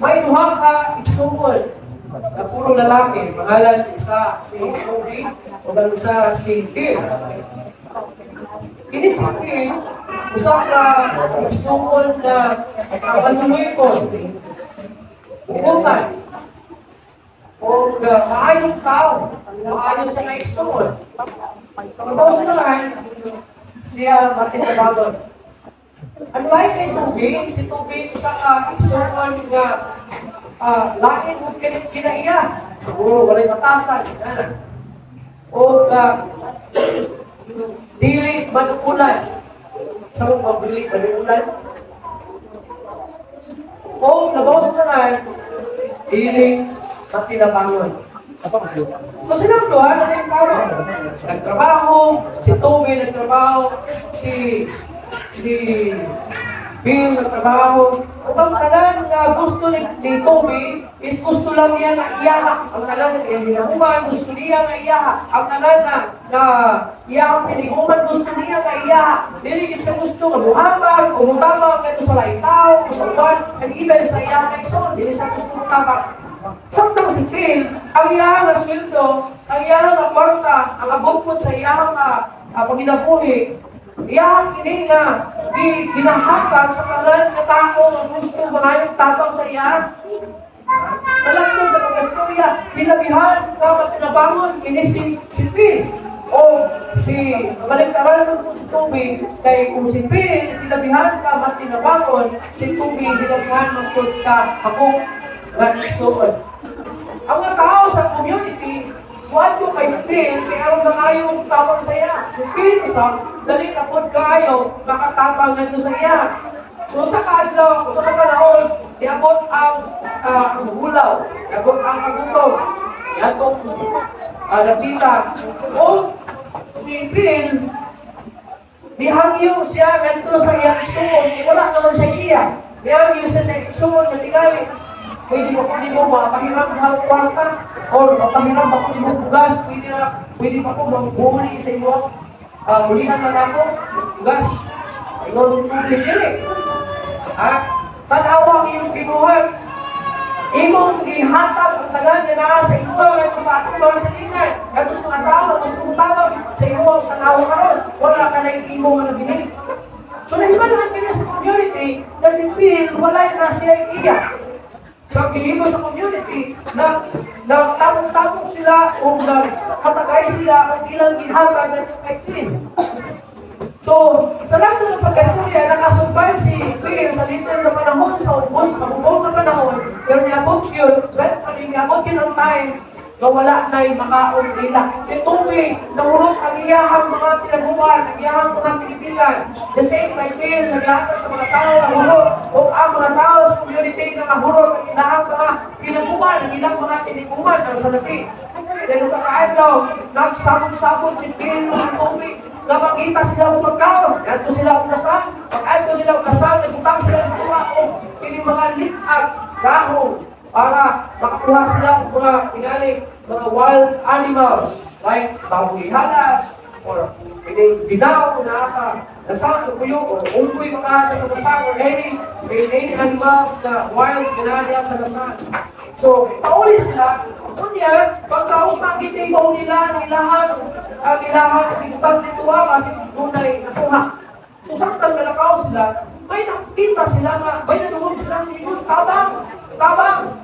May duha ka igsuon na puro lalaki, pangalan sa isa si Toby o ang isa si Bill. Kini si Bill, usa ka igsuon na maluoypon, hukuman, o maayong tao, maayo sa nga igsuon. Pagkabaw sa tanan, siya matinabangon. Unlike kay Toby, si Toby usa ka igsuon nga lain og kinaiya. Siguro walay batasan, ana. O dili maduulan. Sa mga dili maduulan. O labaw sa tanan, dili matinabangon. So silang duha na yung tao. Nagtrabaho, si Toby nagtrabaho, si si Bill nagtrabaho. Ug ang tanan nga gusto ni Toby is gusto lang niya nga iyaha. Ang tanan nga iyang ginahuman, gusto niya nga iyaha. Ang tanan na iyahang tiniguman, gusto niya nga iyaha. Dili gid siya gusto nga muhatag o mutabang ngadto sa laing tao o sa uban, and even sa iyahang kaigsoon, dili siya gusto mutabang. Samtang si Phil, ang iyahang nga sweldo, ang iyahang nga kwarta, ang abot po sa iyahang nga panginabuhi, iyahang ini nga ginahatag sa tanan nga tao nga gusto mangayong tabang sa iya. Sa langtod na pag-istorya, hilabihan nga matinabangon kini si Phil o si baliktaran mo po si Toby, kay kung si Phil hilabihan ka matinabangon, si Toby hilabihan man pud ka hakok nga igsuon. Ang mga tao sa community, muadto kay Phil, kay aron mangayong tabang sa iya. Si Phil usab, dali na pod kaayo makatabang ngadto sa iya. So sa kaadlaw, sa kapanahon, niabot ang hulaw, niabot ang kagutom, niadtong nakita. O si Phil, nihangyo siya ngadto sa iyang igsuon, wala naman siya iya. Nihangyo siya sa igsuon nga tingali, pwede ba ko nimo mapahiram ha kwarta or mapahiram ba ko nimo bugas, pwede ba ko magbuuli sa imo, ulihan man ako bugas? Ingon si Toby, "Dili. Ha, tanawa ang imong gibuhat. Imong gihatag ang tanan nga naa sa imo ngadto sa atong mga silingan, ngadto sa mga tao gusto mong tabang sa imo. Tanawa karon, wala ka na imo nga nabilin." So nahibalaan kini sa community na si Phil wala na siya iya. So ang gihimo sa community na nagtabok-tabok sila o naghatagay sila ang ilang gihatag ngadto kay Phil. So, sa ng pagkastorya, nakasurvive si Phil sa little na panahon, sa ubos, mabubog na panahon, pero niabot yun, well, niabot yun ang time nga wala na'y makaon nila. Si Toby, nahurot ang iyahang mga tinaguan, ang iyahang mga tinipikan. The same kay Phil, naghatag sa mga tao, nahurot, o ang mga tao sa community na nahurot ang ilahang mga tinaguan, ang ilang mga tiniguan ang salapi. Pero sa kaadlaw, nagsabot-sabot si Phil o si Toby, nga makita sila og pagkaon. Adto sila og lasan. Pag adto nila og lasan, nagbutang sila ng tuwa og kining mga lit-ag dahon para makakuha sila og mga tingali mga wild animals like baboy halas or kining binaw na sa lasan o kuyo or unggoy makaha sa lasan or any animals na wild nga sa lasan. So, pauli sila. Unya, pagkaugma gitibaw nila ang ilahang ibutang dito kasi dunay nakuha. So samtang nalakaw sila, may nakita sila nga, may nadungog sila ng ingon, "Tabang! Tabang!"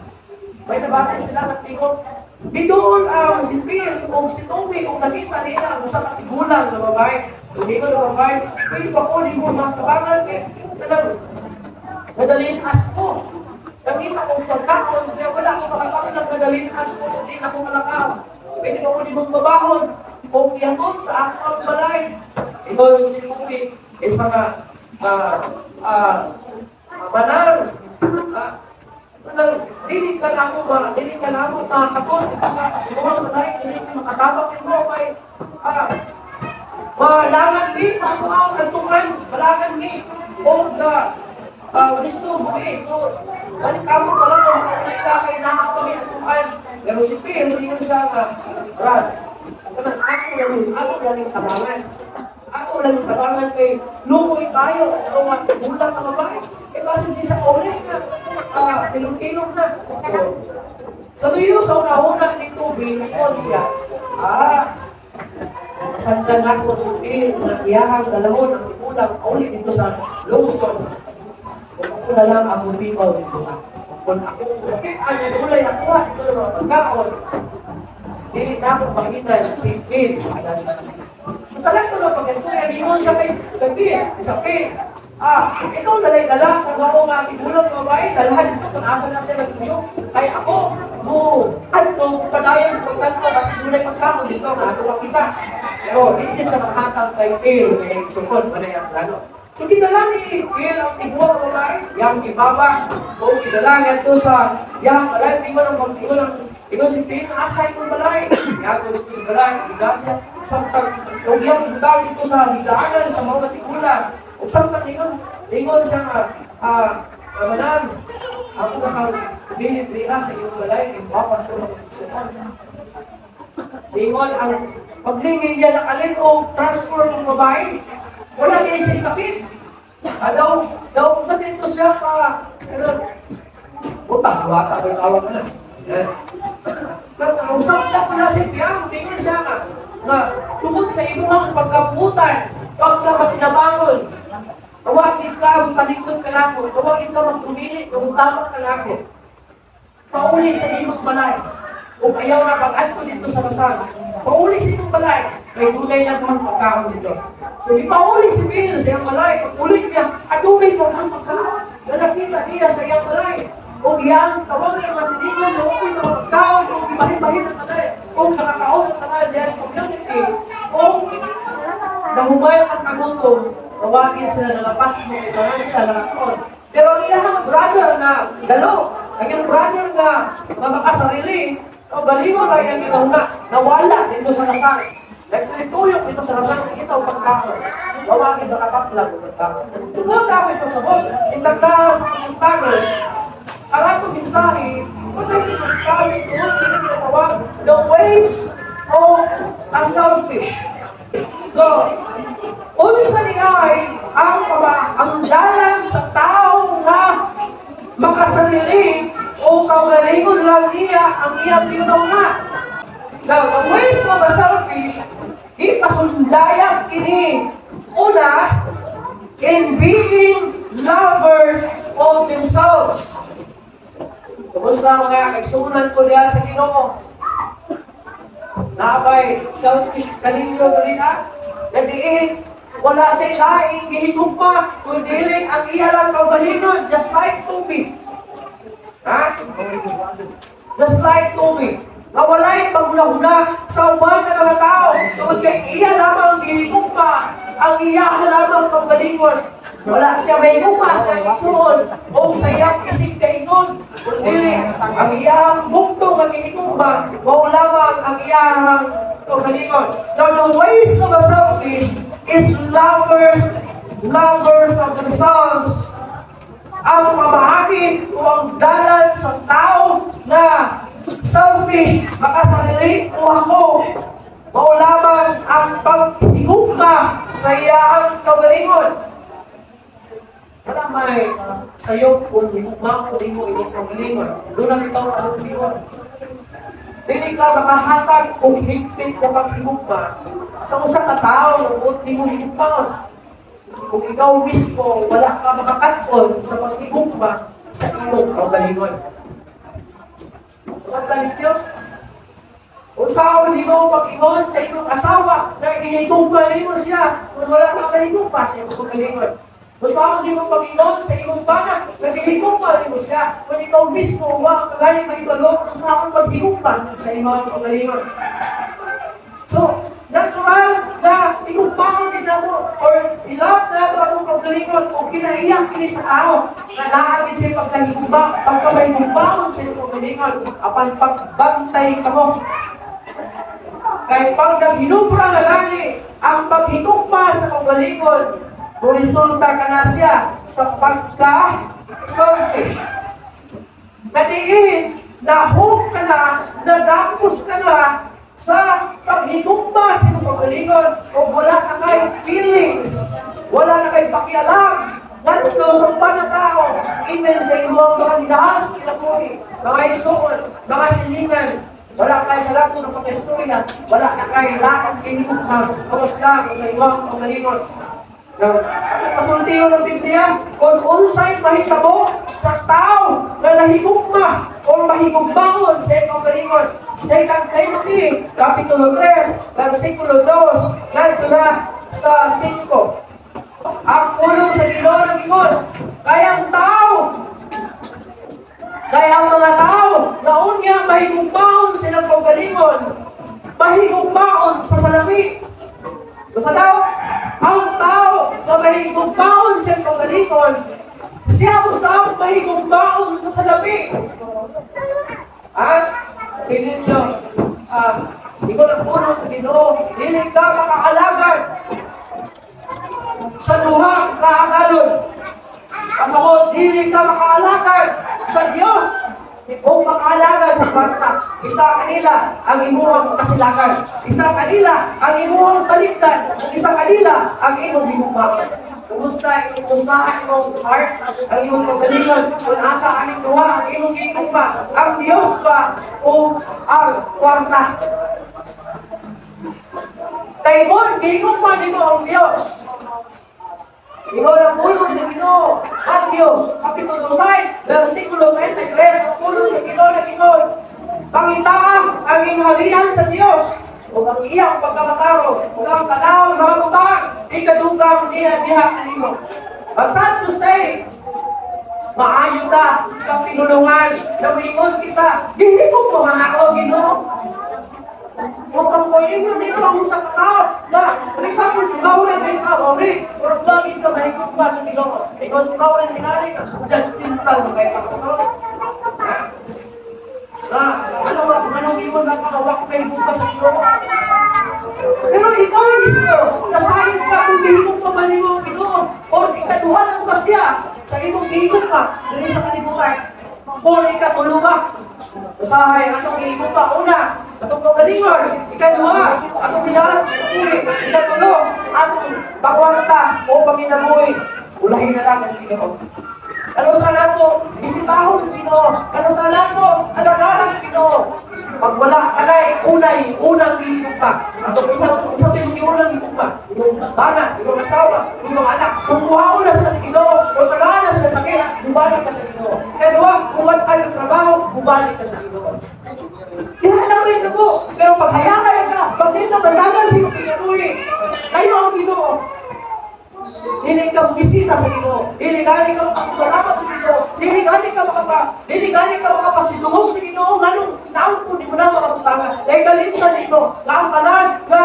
May nabati sila ng tingog. Bidool ang si Phil o si Toby kung nakita nila ang usa ka tigulang na babae. Tumingon ang babae, "Pwede ba ko nimo matabangan kay kanang nadalin-as ko? Nakita kong pagkaon, kaya wala ko makakaon ng nadalin-as ko, hindi na ko malakaw. Pwede ba ko nimo babahon o ihatod sa ako ang balay?" Ingon si Toby, is mga manang, dili ka na ako makatod sa imong balay, dili ka makatabang nimo kay malangan mi sa ako ang antungan, malangan mi o na gusto buhi. So, balik kamo pa lang makauli ka kay naa kami antungan." Pero si Phil, ingon siya nga, "Brad, kanang ako lang yung tabangan. Ako lang yung tabangan kay luoy kayo, ano nga, bulag ka babae. Eh, Kasi di sa uli na, tilong-tilong na. So, sa luyo sa una-una ni Toby, ingon siya, "Masandan ako si Bill na iyahang dalahon ang tigulang uli dito sa lungsod. Kung ako na lang ang mubibaw dito. Kung ako, makita niya dulay nakuha dito ng mga pagkaon, dili na ako mahinan si Bill." So sa lang ito na pag-istorya, ningon siya kay Bill, sa Bill, "Ikaw na lang dala sa mao nga tigulang babae, dalhan dito kung asa na siya nagtuyo. Kay ako, mo, adto kung padayon sa pagtanaw kasi dunay pagkaon dito nga ato makita." Pero hindi siya makahatag kay Bill, kay sukod man ang plano. So gidala ni Bill ang tiguang babae, yang gibaba, o gidala ngadto sa yang balay, ingon si Bill, "Asa imong balay?" Yang dito sa balay, gidala siya samtang ug yang butang dito sa higaanan sa mga tigulang. Ug samtang ingon siya nga, "Manang, ako naka bilib dira sa iyong balay, kay bawas ko sa pagsuon." Ingon ang paglingin niya, nakalit o transform ng babae. Wala niya siya sakit. Daw, daw sa dito siya ka, ano, utang, wata, ba tawag na? Eh. Nagkausap siya kung si Piang, tingin siya nga, tungod sa imuhang pagkabutan, pagka matinabangon, tawagin ka, talikod ka nako, tawagin ka magpumili, magutamak ka nako. Pauli sa imong balay. O ayaw na pag-adto dito sa kasal. Pauli sa imong balay. Kay dunay na kang pagkaon dito." So, ipauli si Bill sa iyang balay. Pag-uli niya, adunay mo ang pagkaon na nakita niya sa iyang balay. O iyang tawag niya mga silingan, na okay na pagkaon, o bahin-bahin ang tanan, o nakakaon ang tanan diya sa community, o nahumay ang kagutom, tawagin sila nangapasmo, kay tanan sila nakakaon. Pero ang iyang brother na dalo, ang iyang brother nga makasarili, o galingon ay ang gitahuna, nawala dito sa kasal. Nagtuyok dito sa kasal, nakita ang pagkaon. Tawagin nakapaklang ang pagkaon. Subot ako ipasabot, itagda sa kabuntagon, ang atong mensahe, patay sa pagkaon tungod kini ginatawag, the ways of a selfish. So, unsa ni ay ang dalan sa tao nga makasarili o kaugalingon lang niya ang iyang gihuna? Now, the ways of a selfish, ipasundayag kini. Una, in being lovers of themselves. Kumusta nga, kaigsuonan ko diha sa Ginoo? Naabay, selfish kaninyo dali na? Nadiin, wala siya laing gihigugma, kundi ang iya lang kaugalingon, just like tubig. Ha? Just like tubig. Nga walay paghuna-huna sa uban ng mga tao. Tungod kay iya lamang gihigugma, ang iya lamang kaugalingon. Wala siya may higugma sa igsuon o sa iyang isig kaingon. Kundi ang iyang bugto nga gihigugma, mao lamang ang iyang kaugalingon. Now, the ways of a selfish is lovers of themselves. Ang pamaagi o ang dalan sa tao na selfish, makasarili o ako, mao lamang ang paghigugma sa iyang kaugalingon. Wala may sayo kung higugma ko nimo imong kaugalingon. Doon ang ikaw anong. Dili ka makahatag og higpit na paghigugma sa usa ka tawo nga buot nimo higugmaon kung ikaw mismo wala ka makakat-on sa paghigugma sa imong kaugalingon. Sa ninyo? Unsaon nimo pag-ingon sa imong asawa na gihigugma nimo siya kung wala ka kahigugma sa imong kaugalingon? Unsaon nimo pag-ingon sa imong bana na gihigugma nimo siya kung ikaw mismo wa ka gani mahibalo kung unsaon paghigugma sa imong kaugalingon? So, natural na higugmaon gid nato or i-love nato atong kaugalingon o kinaiyak kini sa tao nga naa gid siya pagkahigugma, pagkamahigugmaon sa imong kaugalingon, apan pagbantay kamo. Kay pag naghinubra na gani ang paghigugma sa kaugalingon, resulta ka na siya sa pagka-selfish. Nadiin, nahook ka na, nagapos ka na sa paghigugma sa imong kaugalingon o wala na kay feelings, wala na kay pakialam. Ngadto sa uban nga tao, even sa imuhang mga minahal sa kinabuhi, mga isuon, mga silingan, wala kay sa lato ng pagkaistorya, wala na kay laing ginigugma, gawas lang sa imuhang kaugalingon. Now, ang pasultiyon ng Biblia, kung unsay mahitabo sa tao na nahigugma o mahigugmaon sa iyang kaugalingon. Second Timothy, Kapitulo 3, versikulo 2, ngadto na sa 5. Ang pulong sa Ginoo nag-ingon, kaya ang mga tao na unya mahigugmaon silang kaugalingon, mahigugmaon sa salapi. Basta daw, ang tao na mahigugmaon siyang kaugalingon, siya usab mahigugmaon sa salapi. Ha? Pinin nyo, ingon ang pulong sa Ginoo, dili ka makaalagad sa duha ka agalon. Pasabot, dili ka makaalagad sa Dios o makaalagad sa kwarta. Isa kanila ang imuhang kasilakan. Isa kanila ang imuhang talikdan. Isa kanila ang imong higugmaon. Kumusta imong usahan imong heart, ang imong kaugalingon, kung asa aning duha ang imong gihigugma, ang Dios ba o ang kwarta? Kay mo, gihigugma nimo ang Dios. Ingon ang pulong sa Ginoo, Matthew, Kapitulo 6, versikulo 33, ang pulong sa Ginoo nag-ingon, "Pangitaa ang gingharian sa Dios, ug ang iyang pagkamatarong, ug ang tanang mga butang, ikadugang niya diha kanimo." But sad to say, maayo ta sa pinulungan, na kita, gihigugma man ako, Ginoo. Kung kang koingon dito ang usa ka tao na, for example, si Maureen ay ka, Maureen, pero gagin ka mahigugma sa Ginoo. Ikaw si Maureen, tingali ka, judgmental na kay ka, pastor. Ha? Na, ano ba, kung anong ingon na ka, wa ka mahigugma sa Ginoo. Pero ikaw mismo, nasayod ka kung gihigugma man nimo ang Ginoo, or ikaduha na ba siya sa imong gihigugma diri sa kalibutan, or ikatulo ba? Usahay, atong gihigugma, una, atong kaugalingon, ikaduha, atong minahal sa kinabuhi, ikatulo, atong pangwarta o panginabuhi. Ulahin na lang ang Ginoo. Ano sa nato, bisitahon ang Ginoo. Ano sa nato, alagaran ang Ginoo. Pag wala ka na, unay, unang gihigugma. Atong isa, sa imong unang gihigugma. Imong bana, imong asawa, imong mga anak. Kung kuhaon na sila sa Ginoo, kung tagaan na sila sakit, bumalik ka sa Ginoo. Kaya duha, kung wala ka ng trabaho, bumalik ka sa Ginoo. Diha lang rin na po. Pero pag hayaan ka, pag di na mandagan sa imong kinabuhi, kayo ang Ginoo. Dili ka bumisita sa Ginoo. Dili gani ka makapasalamat sa Ginoo. Dili gani ka makapasidungog sa Ginoo nganong naon ko nimo na mga butanga. Dahil kalimtan nito, nga ang tanan nga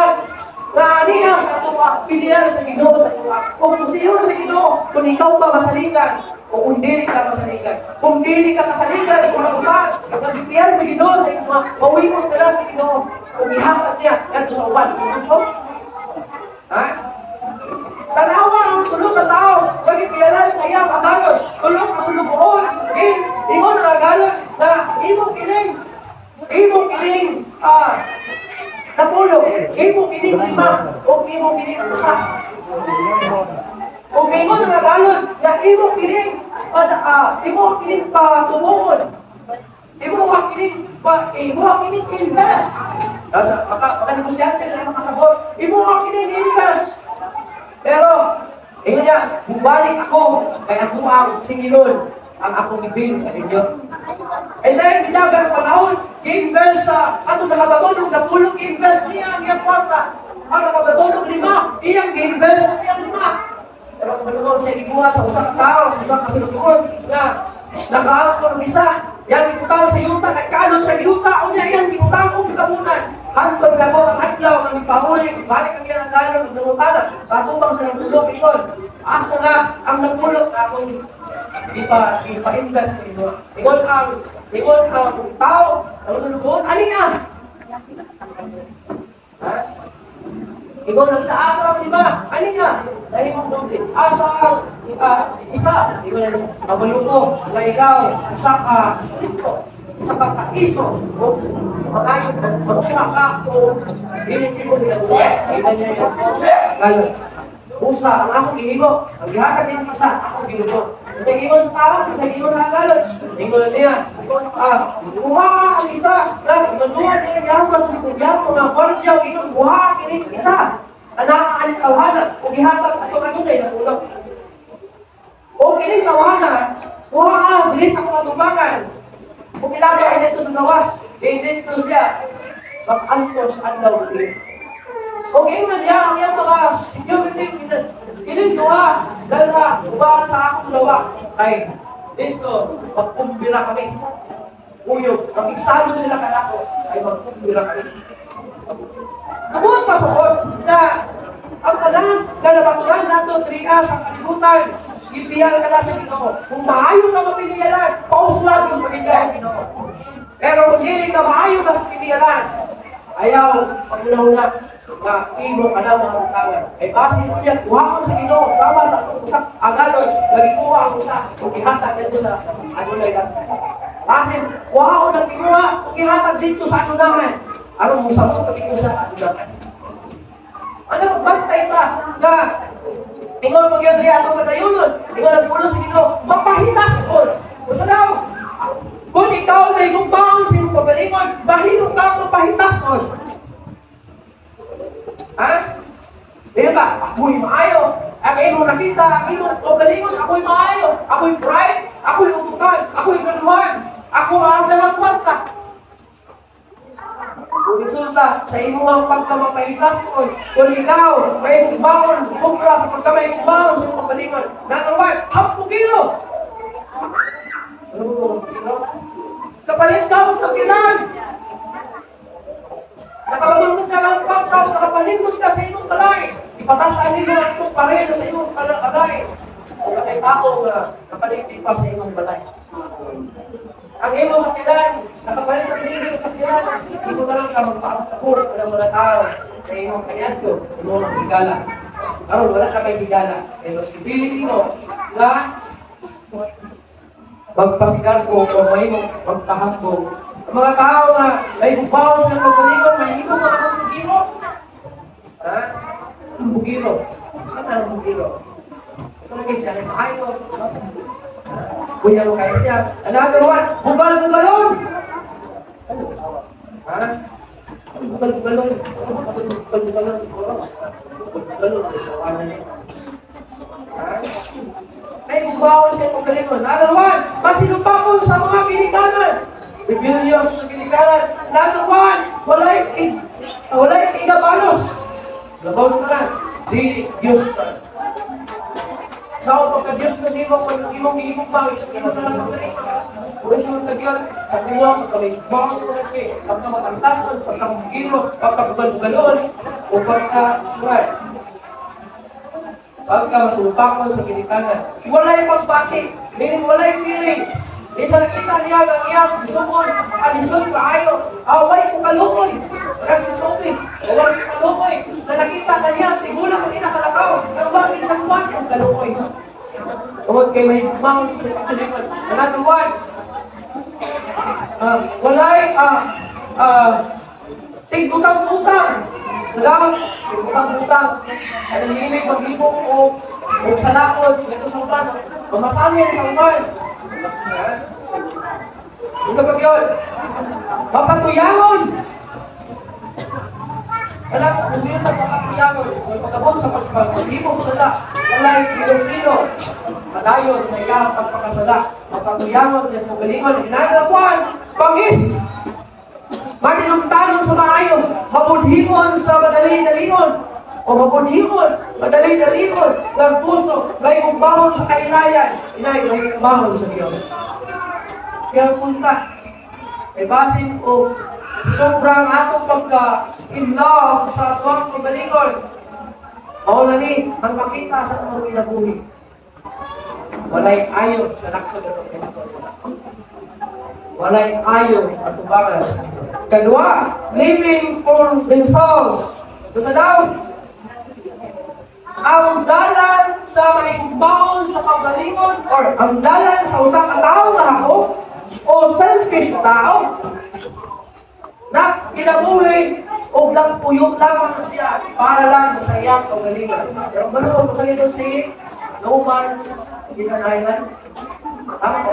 nga aniya sa atoa, pilihan sa Ginoo sa atoa. Kung susihon sa Ginoo, kung ikaw ba masaligan o kung dili ka masaligan. Kung dili ka kasaligan sa mga butang, nga gipiyan sa Ginoo sa imo, mawingon ka na sa Ginoo. Kung ihatag niya ngadto sa uban, sa mundo. Ha? Tanawa ang tulo ka tao, magipiyalan sa iyang agalon, tulo ka sulugoon, ingon ang agalon na imong kining napulo, imong kining lima, o imong kining usa. O ingon ang agalon na imong kining patubuon, imo kining invest. Nasa maka negosyante na makasabot, imo kining invest. Pero, ingon niya, "Bubalik ako, kay ako ang singilon, ang akong ibil kaninyo." And then, bidagan ang panahon, gi-invest sa atong nakabaton og napulong, gi-invest niya ang iyang kwarta. Ang nakabaton og lima, iyang gi-invest ang iyang lima. Pero kung ano sa gibuhat sa usa ka tao, sa usa ka sulugoon, na nakaangkon og isa, yang gibutang sa yuta, nagkanon sa yuta, unya iyang gibutang og tabunan. Hantod gabot ang adlaw nga mipahuli, balik ang iyang agalon ug nangutana, katubang sa nagulog ingon, "Asa na ang napulot akong ipa-invest sa inyo?" Ingon ang tao, ang sulugoon, "Ani ah?" Ha? Ingon ang isa, "Asa ang lima? Ani nga?" Dahil mong doble. "Asa ang isa?" Ingon ang isa, "Kabalo ko nga ikaw, usa ka strikto, usa ka kaiso, o magayon, magkuha ka, o dili mo nila." Ingon niya yung ngayon. Usa ang akong gihimo, ang gihatag nimo usa, akong ginubo. Sa gingon sa tao, sa gingon sa agalon, ingon niya, kuha ka ang isa, na manuhan niya gihampas ni kugyang mga gwardiya, ingon, kuha kini isa. Anak ang tawhana, ug gihatag ato kanunay natulog. O kining tawhana, kuha ka diri sa akong atubangan. Ug ilabay ay dito sa gawas, kay dito siya mag-antos adlaw gabi. O ingon niya ang iyang mga security, kining duha, dalha, uban sa akong lawa. Kay dito, magkumbira kami. Uyog, makigsalo sila kanako, ay magkumbira kami. Nabuhat pasukot na ang tanan nga nabaturan nato triya sa kalibutan, ipiyal ka na sa Ginoo. Kung maayo ka mapiniyalan, pauswag yung pagiging sa Ginoo. Pero kung dili ka maayo ka sa piniyalan, ayaw paguna-una na imo ka na mga butangan. Ay base mo niya, kuha ko sa Ginoo, sama sa atong usa agalon, nagikuha ang usa, ug ihatag dito sa adunay lang. Base, kuha ko ng kinuha, ug ihatag dito sa adunahan. Aron mo sabot pag sa adunahan. Ano magbantay ta nga ingon mo gyud diri atong padayonon, ingon ang pulo sa Ginoo, mapahitas kon. Usa daw, kung ikaw may gugmaon sa imong kagalingon, mahimo kang mapahitas kon. Ha? Dili ba? Ako'y maayo. Ang imong nakita, ang imong kagalingon, ako'y maayo. Ako'y pride, ako'y utukan, ako'y ganuhan, ako ang dalang kwarta. Kung resulta sa imong pagkamapahitas kon, kung ikaw may gugmaon, sobra sa pagkamahigugmaon sa imong kagalingon. Number one, hampugiro. Ano mo hampugiro? Kapalit ka sa kinan. Nakabamangkot ka lang kwarta o nakapalindot ka sa imong balay. Ipatasan nila ang imong parel sa imong balay. O kay tao nga napaligid pa sa imong balay. Ang imong sakilan, nakapalit ang imong sakilan, hindi mo na lang ka magpaapur ng mga tao sa imong kanyadto, imong higala. Karon wala ka kay higala. Kay mas pili nimo na magpasigarbo o may magpahambog. Ang mga tao nga may bubaw sa pagkalingon, may imong mga bugiro. Ha? Ang bugiro. Ano ang bugiro? Ito na guys, yan ay maayo. Kuya mo kaya siya. Another one, bugal-bugalon. Ha? Bugal-bugalon. Bugal-bugalon. Bugal-bugalon. Ano niya? Ha? May bugawon sa itong galingon. Another one, masinupakon sa mga ginikanan. Rebellious sa ginikanan. Another one, walay igabalos. Labaw sa tanan. Dili Diyos ka. Sa ako pagka Diyos na nimo kung ang imong gihigugma sa imo na lang pagkalingon. Kung siya magkagiyon, sa kuwa, pagka may bawas sa mga, pagka matantas, pagka mugilo, pagka bugal-bugalon, o pagka, right, pagka masupakon sa ginikanan. Walay pagbati, meaning walay feelings. Isa nakita niya ang iyang gusumon, alison kaayo, away ko kaluoy. Kaya si Toby, away ko kaluoy. Na nakita na niya, tigulang ang inakalakaw, ang wagin sa buwati ang kaluoy. Tungod kay may gugmaon sa katulingon. Another one, walay tigutang-utang. Salamat, tigutang-utang. Anong hilig maghimo o o sa lakod, ito sa uban, pamasahin sa uban. Ano ba yun? Mapatuyangon! Wala, kung yun ang mapatuyangon, kung pagkabot sa pagpaghimong sala, walay pilo-pilo, madayon na iyang pagpakasala, mapatuyangon sa iyong galingon. Another one, pangis! Maninumtanon sa maayo, mabudhingon sa madali-dalingon, o mabudhingon, madali-dalingon, ng puso, may gugmahon sa kailayan, inay, may gugmahon sa Diyos. Kaya punta, ay basin o sobrang atong pagka in love sa atong kagalingon, mao na ni ang makita sa atong kinabuhi. Walay ayo sa lakto ng Kristo. Walay ayo at tubangan sa Ginoo. Kadua, living for themselves. Basta daw, ang dalan sa mahigugmaon sa kagalingon or ang dalan sa usa ka tawo nga ako o selfish na tao na kinabuhi O nagpuyok lamang siya para lang sa iyang kaugalingon. Pero ano ko sa ito si "No man is an island"? Tama ko?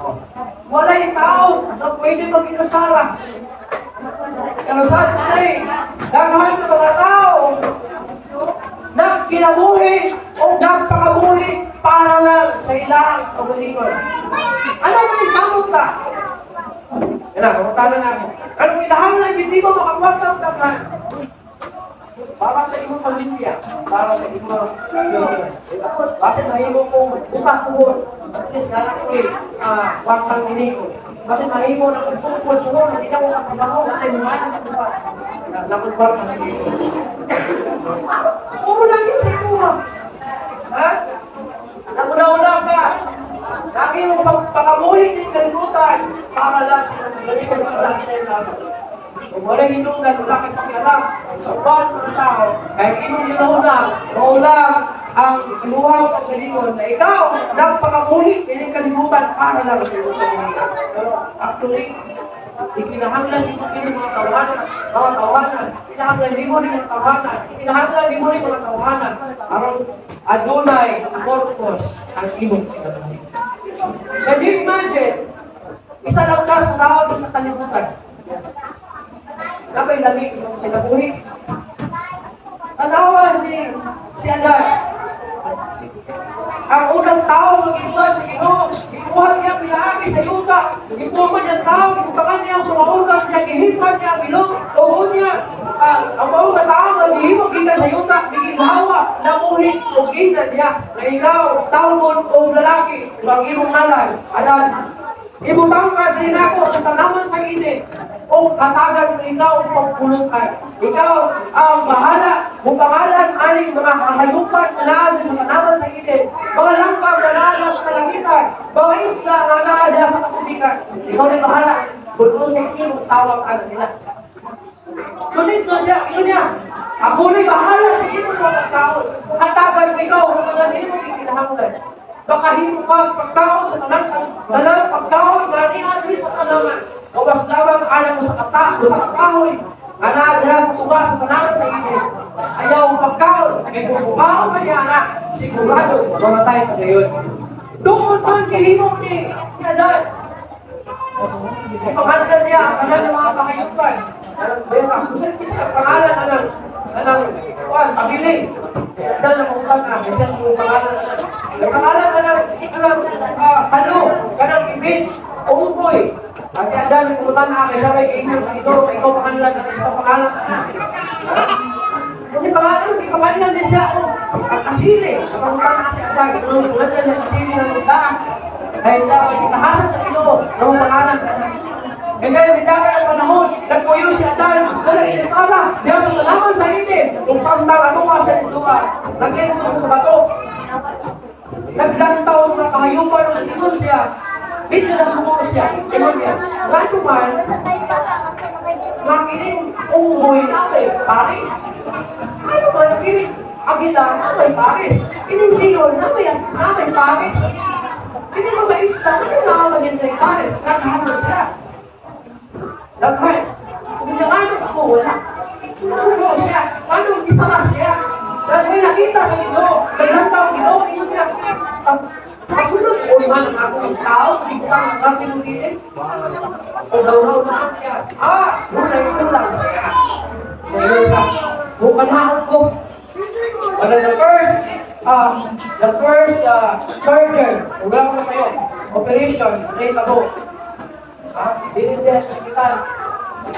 Oh. Walay tao na pwede mag-inasara. Pero sad to say, daghan ng mga tao nagkinabuhi o nagpakabuhi para lang sa ilang kaugalingon. Ano man kamot ka? Yan na, pangutana na ako. Anong kinahanglan hindi mo makakuha og daghan? Para sa imong pamilya, para sa imong future. Diba? Kasi nahimo ko utang puhon, at least naa ko kwartang ini ko. Kasi nahimo na kung tungkol puhon, hindi na ko katrabaho, at ay lumayan sa buwan. Nakong kwartang ini ko. Puro lang yun sa imo. Ha? Naguna-una ka. Lagi mo pagpakabuhi ng kalibutan para lang sa imong galingon, para lang sa imong laban. Kung wala hinungdan, wala kang pakialam sa uban mga tao, kahit imong ginahuna, mao lang ang imuhang paggalingon na ikaw nagpakabuhi ng kalibutan para lang sa imong pamilya. Pero actually, ikinahanglan nimo kini mga tawanan, kinahanglan nimo ni mga tawanan, kinahanglan nimo ni mga tawanan, aron adunay purpose ang imong kinabuhi. Can you imagine, isa lang ka sa tao sa kalibutan, na may lami imong kinabuhi? Tanawa si Adan. Ang unang tao nga gibuhat sa Ginoo, gibuhat niya pinaagi sa yuta. Gibuhat niya ang tao, gibutangan niya ang mga organ niya, gihimpan niya ang ilong, o niya ang mao nga tao nga gihimo gikan sa yuta, giginhawa, namuhi og giingnan niya na ikaw tawgon og lalaki, ug ang imong ngalan Adan. Ibutang ka diri nako sa tanaman sa Eden o hatagan ko ikaw og pagpulutan. Ikaw ang bahala mo pangalan aning mga kahayupan nga naa sa tanaman sa Eden, mga langgam nga naa sa kalangitan, mga isda nga naa diha sa katubigan. Ikaw rin bahala kung sa imong tawag ana nila. Sunod no siya, yun niya. Ako na'y bahala sa imong mga pagkaon. Hatagan ko ikaw sa tanan imong gikinahanglan. Makahimo ka sa pagkaon sa tanan tanan pagkaon nga niya diri sa tanaman. Gawas lamang ana mo sa kata, sa kahoy, nga naa dira sa tuga sa tanaman sa Eden. Ayaw ang pagkaon, kay kung mukaon ka niya anak, sigurado mamatay ka ngayon. Doon man gihimo ni Adan. Pangalan niya ang tanan ng mga kahayupan. Anong bayo ka? Kung saan kasi ang pangalan anang kuan pabili. Sa dan ang utang na kasi sa pangalan anang. Ang pangalan anang halo kanang ibin unggoy. Kasi ang dami utang na kasi may giingon sa ito, ikaw pangalan anang ikaw pangalan anang. Kasi pangalan, di pangalan niya siya o ang kasili. Ang pangutan na si Adan, ang pangalan niya kasili ng isda. Kaya sa pagkitahasan sa Ginoo, ng pangalan anang. Kaya ngayon, bidaga ng panahon, nagpuyo si Adan, wala inasara, diyan sa tanaman sa Eden, kung samtang ano nga sa lugar, naglingkod siya sa bato, naglantaw sa mga kahayupan ng ingon siya, medyo nasuko siya, ingon niya, ngano man, nga kining unggoy na may paris. Ano man, nga kining agila na may paris. Kining leon na may paris. Kining mga isda, ano na may paris? Naghahanap sila. Daghan. Kung ano ako, wala. Sumusuko siya. Ano, isara siya. Dahil may nakita sa Ginoo, naglantaw ang Ginoo, ingon niya, ang kasunod o man ang akong tao, hindi ko ang aking giin. O daw na niya. Wala kulang sa iya. So, yun sa, bukanahon ko. One of the first surgeon, wala ko sa'yo, operation, may tabo. Ha? Dili diya sa ospital.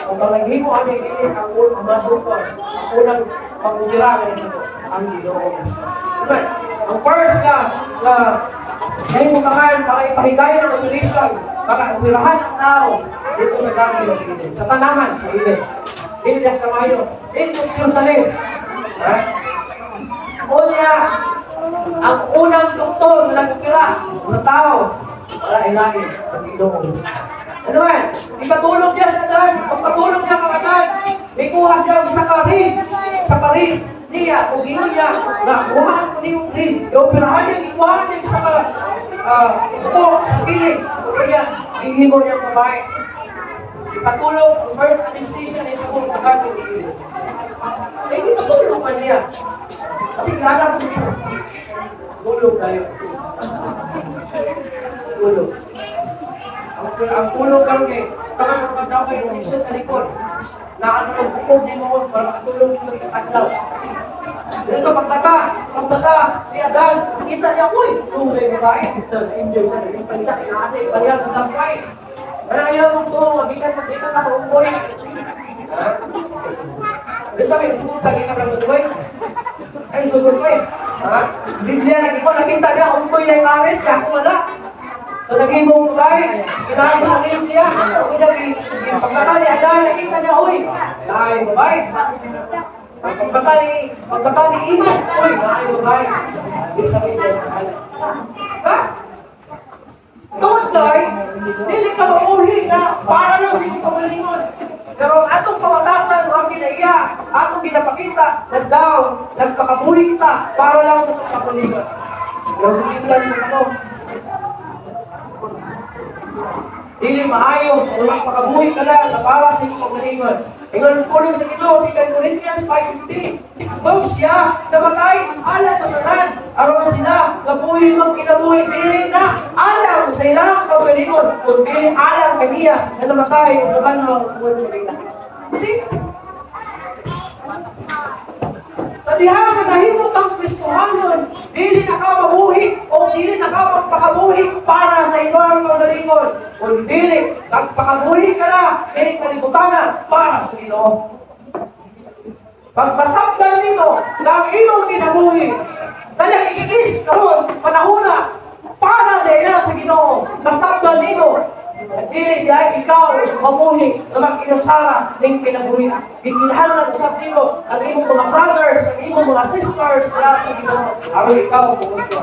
Kung pag naghimo kami, dili ang mga doktor, ang unang pag-upira nga ang Ginoo mismo. Diba? Ang first nga, nga nahimo kaman para ipahigayon ang operation, para operahan ang tao dito sa Garden of Eden, sa tanaman sa Eden. Dili diya sa Kamayo, dito sa Jerusalem. Ha? Unya, ang unang doktor na nag-opera sa tao, wala ilain, ang Ginoo mismo. Ano man, ipatulog niya sa Adan, pagpatulog niya kang Adan, may kuha siya og isa ka ribs sa paril niya, o gingon niya, na kuhaan ko niyong rib, ioperahan niya, ikuhaan niya isa ka buko sa kilid, o kaya, gihimo niya babae. Ipatulog, ang first anesthesia na ito sa Garden of Eden. Eh, ipatulog pa niya. Kasi hanap ko dito. Tulog tayo. Tulog. Ang tulog karon kay tagang kapag daw kayo t-shirt sa likod. Na ano ang bukog ni mo para makatulog mo sa adlaw. Dito pagbata ni Adan, kita niya, uy, tunay babae. So, enjoy siya, naging siya, kinakasi, balihan sa sampay. Kaya ayaw mong to, magikan, magikan ka sa unggoy. Ha? Bisa may sugod ka, gikan ka sa unggoy. Ay, sugod ko eh. Ha? Biblia lagi ko, nakita niya, unggoy na yung aris, kaya ako wala. So, naging mong babae, kinaris sa Biblia. Uy, pagbata ni Adan, nakita niya, uy, naay babae. Pagbata ni Iman, uy, naay babae. Bisa may Ha? Tungod kay, dili ka mamuhi nga para lang sa imong kaugalingon. Pero ang atong kawatasan o ang kinaiya, atong ginapakita na daw, nagpakabuhi ta para lang sa atong kaugalingon. Pero sa Biblia mo, dili maayo kung magpakabuhi ka lang na para sa imong kaugalingon. Ingon pulong sa Ginoo sa 2 Corinthians 5:15. Kung siya namatay alang sa tanan, aron sila nabuhi mang kinabuhi dili na alang sa ilang kaugalingon, kun dili alang kaniya na namatay ug nabanhaw tungod kanila. See? Sa diha nga nahimo kang Kristohanon, dili na ka mabuhi o dili na ka magpakabuhi para sa imong kaugalingon. Kun dili, nagpakabuhi ka na dili kalibutanan para sa Ginoo. Pagpasabdan nito na ang imong kinabuhi na nag-exist karon panahona para dahil sa Ginoo, masabdan nimo dili diay ikaw mamuhi na mag-inasara ning kinabuhi. Gikinahanglan usab nimo ang imong mga brothers, ang imong mga sisters dira sa Ginoo aron ikaw buuswa.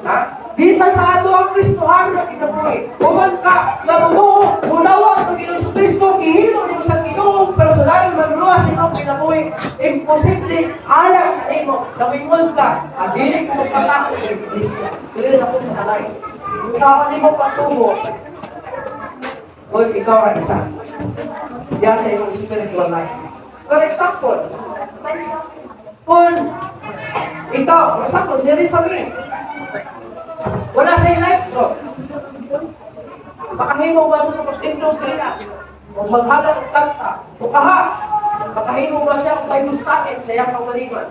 Ha? Bisan sa ato ang Kristohano na kinabuhi, human ka nga mamuo, munawag ang Ginoong Kristo, gihimo nimo sa Ginoo personal nga manluluwas sa imong kinabuhi, imposible alang kanimo na moingon ka, ah, dili ko magpasakop sa iglesia, dili na ko sa balay. Kung saan nimo patubo, kung ikaw ra isa. Diya sa imong spiritual life. For example, kung ikaw, for example, si Rizalin, wala sa life bro. Makahimo ba siya sa pagtindog nila? O maghalang og kanta? O kaha? Makahimo ba siya kung may gustakin sa iyang kaugalingon?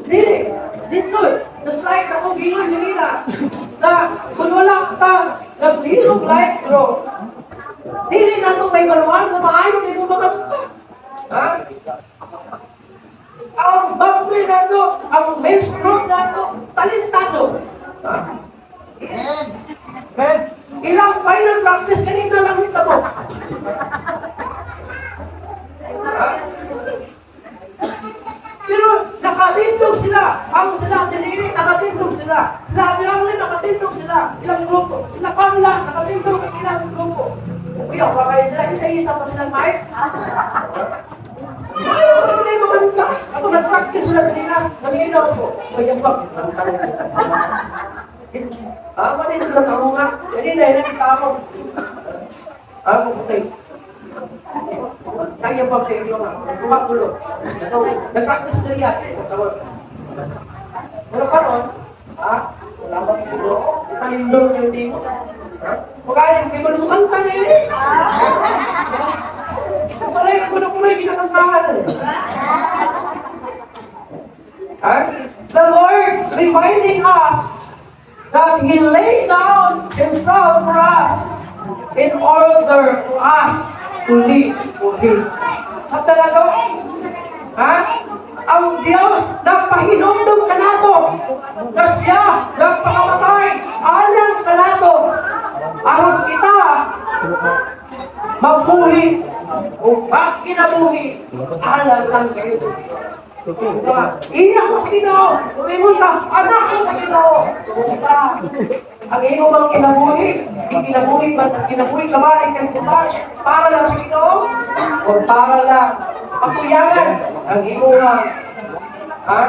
Dili. Listen. Just like sa akong gingon nila na kung wala ka naghilog life bro, dili na ito may maluan na maayo ni mo mga. Ha? Ang bagay nato, ang men's group nato, talentado. Ha? Amen. Ilang final practice kanina lang nita mo. Ha? Pero nakatindog sila. Ang sila Ate nakatindog sila. Sila Ate Arlene, nakatindog sila. Ilang grupo. Sila Carla, nakatindog ang ilang grupo. Kuya, baka sila isa-isa pa silang mic. Ay, wala problema kanta. Ako nag-practice sila kanina. Naminaw ko. Kaya ba? Ah, wala yung tao nga. Kanina, ilang tao. Ah, puputay. Kaya ba sa inyo nga? Gumagulo. Ito, nag-practice na riyan. Pero karon, ha? Salamat sa Ginoo. Ipanindot yung timo. Ha? Magaling, kay mo kanta na eh. Sa balay, ako na puray, ginakantahan. Ha? The Lord reminding us that He laid down Himself for us in order for us to live for Him. Sa talaga? Ha? Ang Diyos nagpahinumdum kanato na siya nagpakamatay alang kanato aron kita mabuhi o magkinabuhi alang lang kayo sa Ginoo. Iya ko sa Ginoo. Umingon ka, anak ko sa Ginoo. Kumusta? Ang imo bang kinabuhi? Kinabuhi ba? Kinabuhi ka ba ang kalibutan para lang sa Ginoo? O para lang patuyangan ang imo nga ha?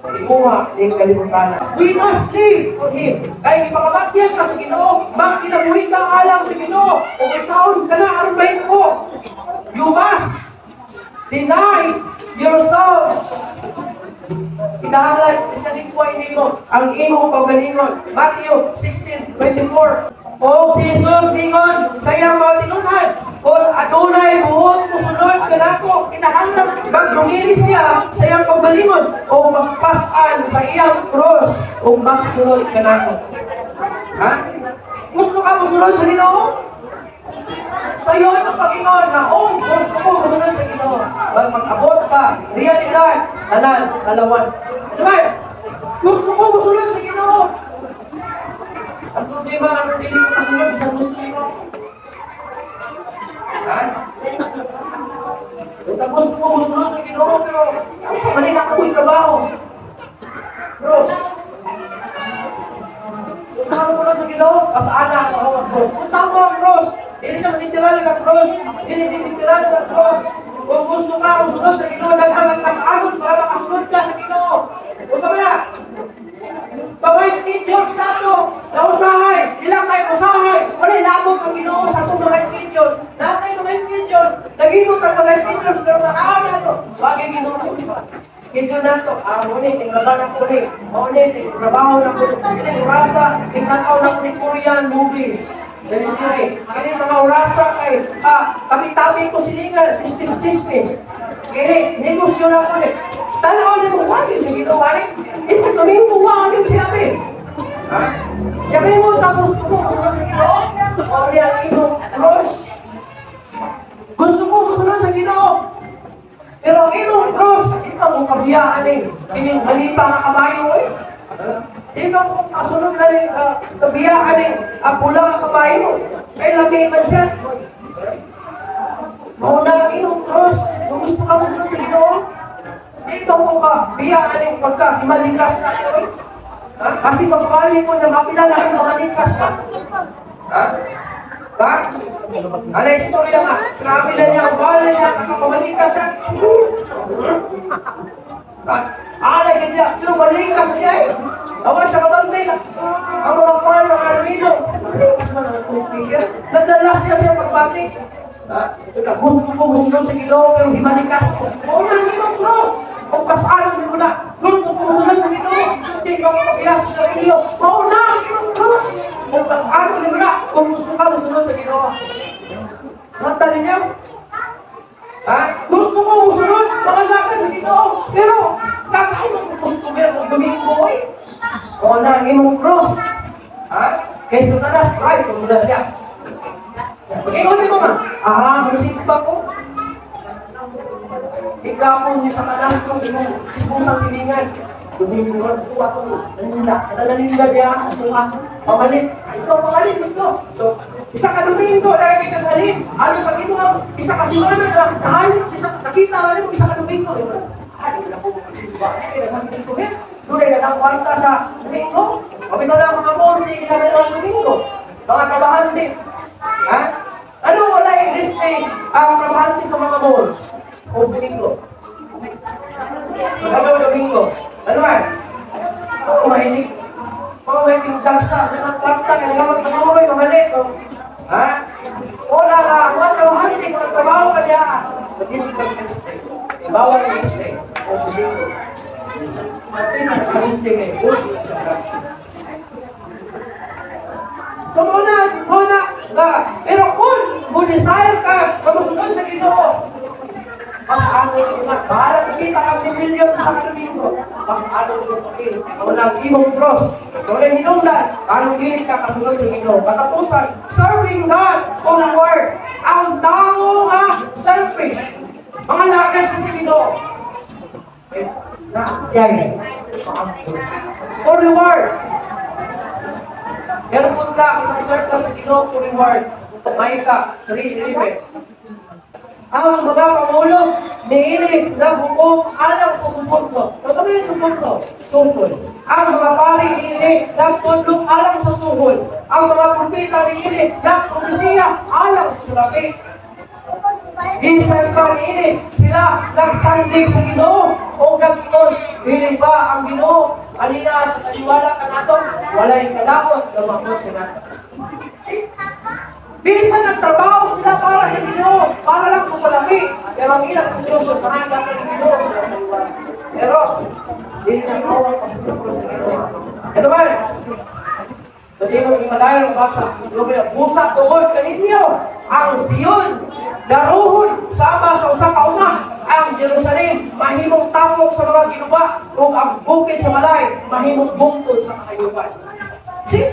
Imuha ning kalibutan. We must live for Him. Kaya ipakamatyan ka sa Ginoo, Magkinabuhi ka alang sa Ginoo o unsaon ka na aron mahimo. You must deny yourselves. Kinahanglan isalingkway nimo ang imong kaugalingon. Matthew 16:24. O si Jesus mingon sa iyang mga tinunan, kung adunay buot mosunod kanako, kinahanglan magdumili siya sa iyang kaugalingon o magpas-an sa iyang cross o magsunod kanako. Ha? Gusto ka mosunod sa Ginoo? Sa iyo ang pag-ingon na, "Oh, gusto ko mosunod sa Ginoo." Pag mag-abot sa realidad, tanan, kalawan. Ano ba? Gusto ko mosunod sa Ginoo. Ang problema, ano, dili ko kasunod sa gusto mo. Ha? Kung gusto mo mosunod sa Ginoo, pero nasa mali na ako'y trabaho. Cross. Gusto ka mosunod sa Ginoo? Pasaan na ako ang cross. Kung saan mo ang cross? Dili na literal nga cross. Dili na literal nga cross. Kung gusto ka mosunod sa Ginoo, daghang kasaanod para makasunod ka sa Ginoo. Unsa man na? Mga schedules nato, na usahay, ilang kay usahay, walay labot ang Ginoo sa atong mga schedules. Natay mga schedules, nag-ingot ang mga schedules, pero nakaan nato, wagay Ginoo. Schedule nato, ah, muni, tinglaban na ko ni, muni, trabaho na ko, kini orasa, tingtanaw na ko ni Korean movies. Dali kini mga orasa kay, ah, tabi-tabi ko silingan, chismis, chismis. Kini, negosyo na ko ni. Tanaw ni mo, wagi sa Ginoo, ani? Isa Domingo, wagi siya ate. Ha? Yakin mo, tapos ko musunod sa Ginoo. O ang imong cross. Gusto ko musunod sa Ginoo. Pero ang imong cross, di pa mo kabiyaan eh. Kining halipa nga kabayo eh. Di ba mo kasunod na rin, kabiyaan eh. Ang pula nga kabayo. Kay lami man siya. Mauna ang imong cross. Kung gusto ka musunod sa Ginoo, di ba mo ka biyaan eh pagka malikas na ko eh. Ha? Kasi pagkali mo na mapila na akong mga pa. Ha? Ha? Ano istorya nga? Grabe na niya, wala niya, nakapamalikas siya. Ha? Alay ganyan, pero malikas niya eh. Awa siya kabantay na. Ang mga palo, ang armino. Malikas man ang speaker. Nadala siya siya pagbati. Ha? Ika, gusto ko musunod sa Ginoo pero himalikas ko. Mauna ang imong cross. O pasanon mo na. Gusto ko musunod sa Ginoo. Hindi ba ko mabiyas sa rinyo. Mauna ang imong cross. O pasanon mo na. Kung gusto ka musunod sa Ginoo. Nanta ninyo? Ha? Gusto ko musunod, mga sa Ginoo. Pero, kakain mo customer kung Domingo eh. Mauna ang imong cross. Ha? Kay Satanas, try, tumula siya. Pag-ingon mo nga, ah, magsimba ko. Ikaw ko ni Satanas kung imong sismusang silingan. Domingo, ito ato, nanila, nanila biya, ito nga, pamalit. Ay, ikaw pamalit ito. So, isa ka Domingo, dahil kay halin. Ano sa Ginoo, isa ka simana, nahalin, isa, nakita na mo, isa ka Domingo. Ay, wala ko magsimba. Ay, kaya naman gusto rin. Doon ay kwarta sa Domingo. Mabitaw na ang mga malls na ginagawa ng Domingo. Mga trabahante. Ha? Ano wala yung display ang trabahante sa mga malls? O Domingo? Sa ano Domingo? Ano man? Oo, mahilig. Mga mahilig dagsa, mga kwarta, kailangan magpatuloy, mamalit. Oh. Ha? Wala ka, mga trabahante, kung nagtrabaho ka niya, mag-isip ka display. Bawal yung display. O Domingo. At least, ang display ngayon, gusto sa traffic. So, muna, muna, na. Pero kung mo-desire ka, mamusunod sa Ginoo, mas ano yung iman. Bahala kita kang milyon sa Domingo. Mas ano yung papel. Wala ang imong cross. Wala yung hinungdan. Anong dili ka kasunod sa Ginoo. Katapusan, serving God for reward. Ang tao nga selfish. Mga lakad sa Ginoo. Eh, na, siya eh. For reward. Pero kung ka, kung mag-serve ka sa Ginoo for reward, Micah 3:11. Ang mga pangulo niini naghukom alang sa suborno. Ano sabi yung suborno? Suhol. Ang mga pari niini nagtudlo alang sa suhol. Ang mga propeta niini nagpropesiya alang sa salapi. Bisan pa niini sila nagsandig sa Ginoo o nag-ingon, dili ba ang Ginoo aniya sa taliwala kanato, walay kalaot na maabot kanato. Ayaw basa. Busa tungod kaninyo ang Sion daruhon sama sa usa ka uma, ang Jerusalem mahimong tapok sa mga ginuba ug ang bukid sa balay mahimong bungtod sa kahayupan. See?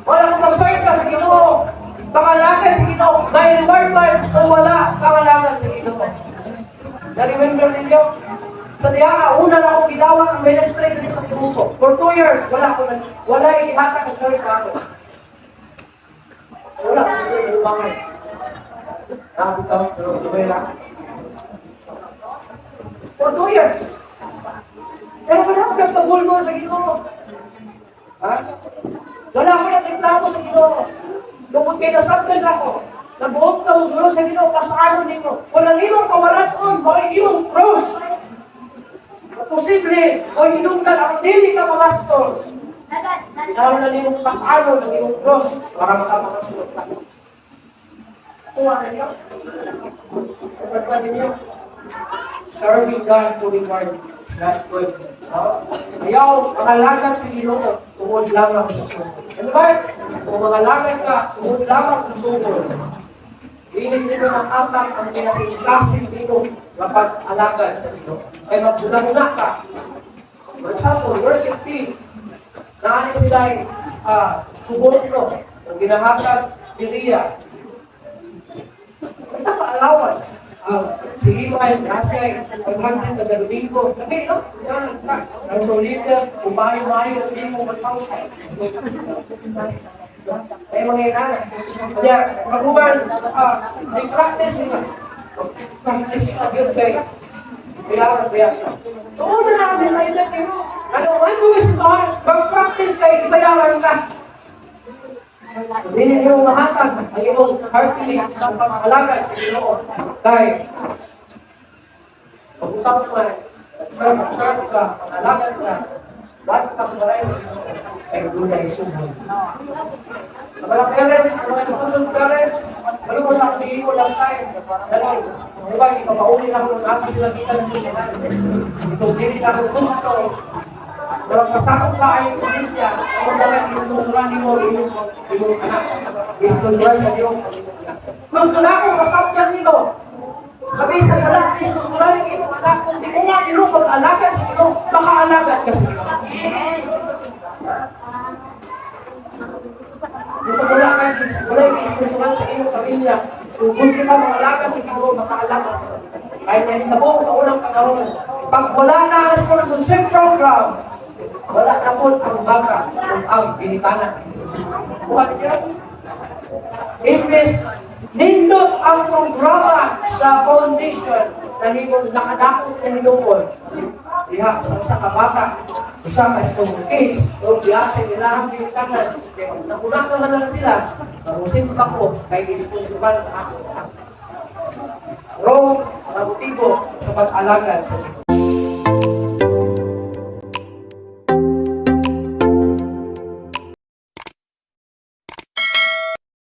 Wala kung mag-serve ka sa Ginoo, pangalagad sa Ginoo, may reward man o wala, pangalagad sa Ginoo. Na-remember ninyo? Sa diha nga, una na akong gidawat ang ministry diri sa Kibuto. For 2 years, wala ako nag, wala ihatag ang church sa ako. Wala, wala bangay. Nakabitaw, pero ito lang. For 2 years. Pero wala ako nagpagulgol sa Ginoo. Ha? Wala ako nagreklamo sa Ginoo. Tungkol kay nasabtan ako, nabuot ka mo sulod sa Ginoo, pasano nimo. Walang imong kawalaton, mao imong cross. Posible, o hinungdan ang dili ka mamastor. Kinahanglan nimong pasano ng imong cross para makapakasulod ka. Kuha ninyo. Pagkakla ninyo. Serving God to reward is not good. No? Ayaw, pangalagad sa Ginoo tungod lamang sa sukol. Ano ba? Kung mangalagad ka tungod lamang sa sukol, dili nimo makatak ang kinasing-kasing nimo nga pag-alagad sa Ginoo. Kay magbuna-buna ka. For example, worship team, naani sila ay suborno o ginahatag diriya. Basta pa-allowance. Si Imay, nasa 500 kada Domingo. Dali, no? Yan, ka. Ang solid, kumayo-mayo, hindi mo 1,000. Ay, mga ina. Kaya, pag-uban, may practice mo. Practice ka, yun, kay. Bayaran, bayaran. So, una na kami na ito, pero, ano, ano simbahan, mag-practice kay, bayaran ka. So, dili nyo mahatag ang imong heartily ng pag-alagad sa Ginoo. Kay, pag-utang mo, serve, serve ka, pag-alagad ka, wala ka sa balay sa Ginoo, ay dunay sugod. Ang mga parents, ang mga sponsored parents, ano po sa akong ko last time, ganon, diba, ipapauli na ako nung asa sila kita ng simbahan. Because dili na ako gusto na magpasakop ka ay iglesia, ang dapat isponsoran nimo imong imong anak. Isponsoran sa Dios ang imong anak. Gusto na akong masakyan nimo. Kabisan wala ka isponsoran ang imong anak kung di mo nga nilo mag-alagad sa Ginoo, makaalagad ka sa Ginoo. Bisan wala ka, wala yung isponsoran sa imong pamilya. Kung gusto ka mag-alagad sa Ginoo, makaalagad ka sa Ginoo. Kahit nahitabo sa unang panahon, pag wala na ang sponsorship program, wala na po ang baka kung ang binitana. Buhat niyo? Imbes, nindot ang programa sa foundation na nimong nakadakot na hinuon. Diha sa usa ka bata, usa ka sponsor kids, o diha sa ilahang binitanan. Kaya pag nakuna naman lang sila, marusin pa ko kay sponsoran ang ako. Wrong ang motibo sa pag-alagad sa Ginoo.